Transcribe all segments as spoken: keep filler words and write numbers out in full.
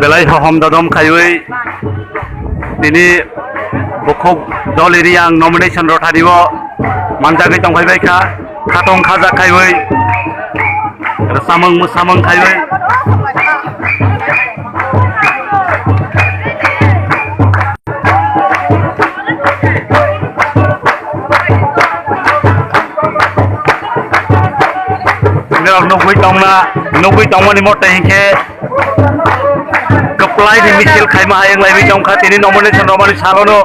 Belai hohom dodom khaiwi tini bukhuk doli riyang nomination rothario manjagwi tongphai bai kha, khatong khajak khaiwi, samung musamung khaiwi. Norok nugwi tongna, nugwi tongmani mote hinkhe kwplai ni misil khaima hai wng lai tongkha tini nomination romani salono.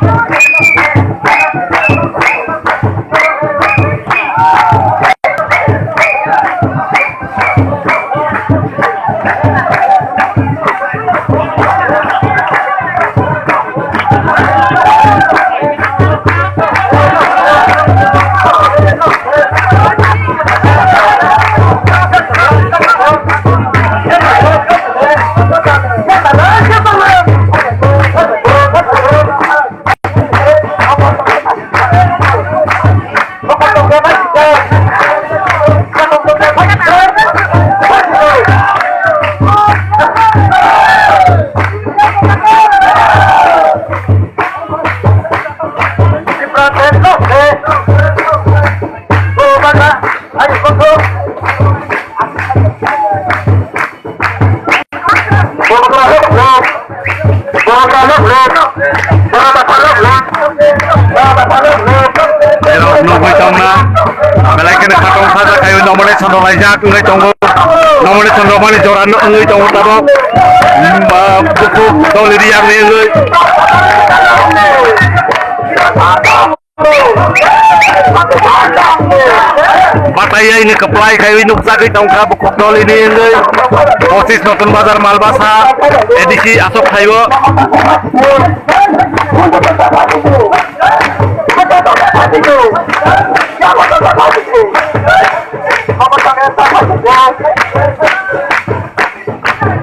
Nugwi tongna belai kheno khatong khaja khayo nomination rok laijak wngwi tongo. Nomination rok mani jora wngwi tongo tabok. Bukhuk doli riyang ni wngwi. Batai yaini kwplai khaiwi nukjagwi tongkha bukhuk dolini wngwi. Pochis Notun Bazar Malbasa A D C asok khaibo.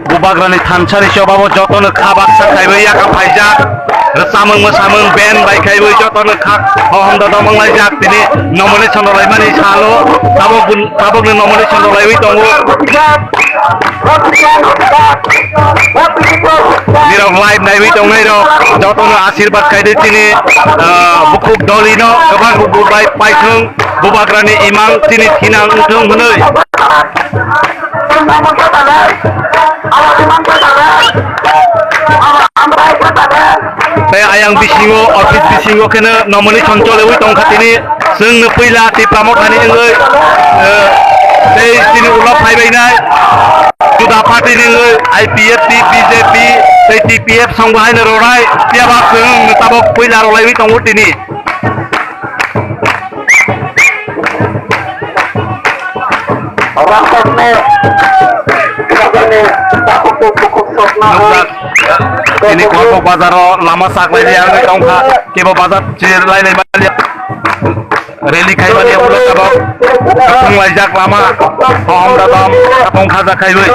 Bubagrani thansani chobabo jotono kha baksa khaiwi yakap phaijak. Rwchapmung mwsamung band bai khaiwi jotono kha hohom dodom wnglaijak tini nomination rwlaimani salo tabok bun-, tabokni nomination rwlaiwi tongo. Nirok live naiwi tongnairok jotono asirbat khaidi tini, ah, bukhuk dolino kwbang bubai paithwng bubagrani imang tini thinang wngthwng hwnwi. Tei ayang bisingo, office bisingo kheno nomination cholewi tongkha tini. Chwngno puila Tipra Mothani wngwi, eh, tei tini ulo phaibainai juda party ni wngwi I P F T, B J P tei T P F songbo haino rwnai. Phiya ba chwng tabok puila rwlaiwi tongo tini. Nukjak, tini Kolpok bazaro lama saklaini wngwi tongkha, kebo bazar chir lainai manya, rally khaimani ulo tabok thwnglaijak lama, hohom dodom, khatong khaja khaiwi.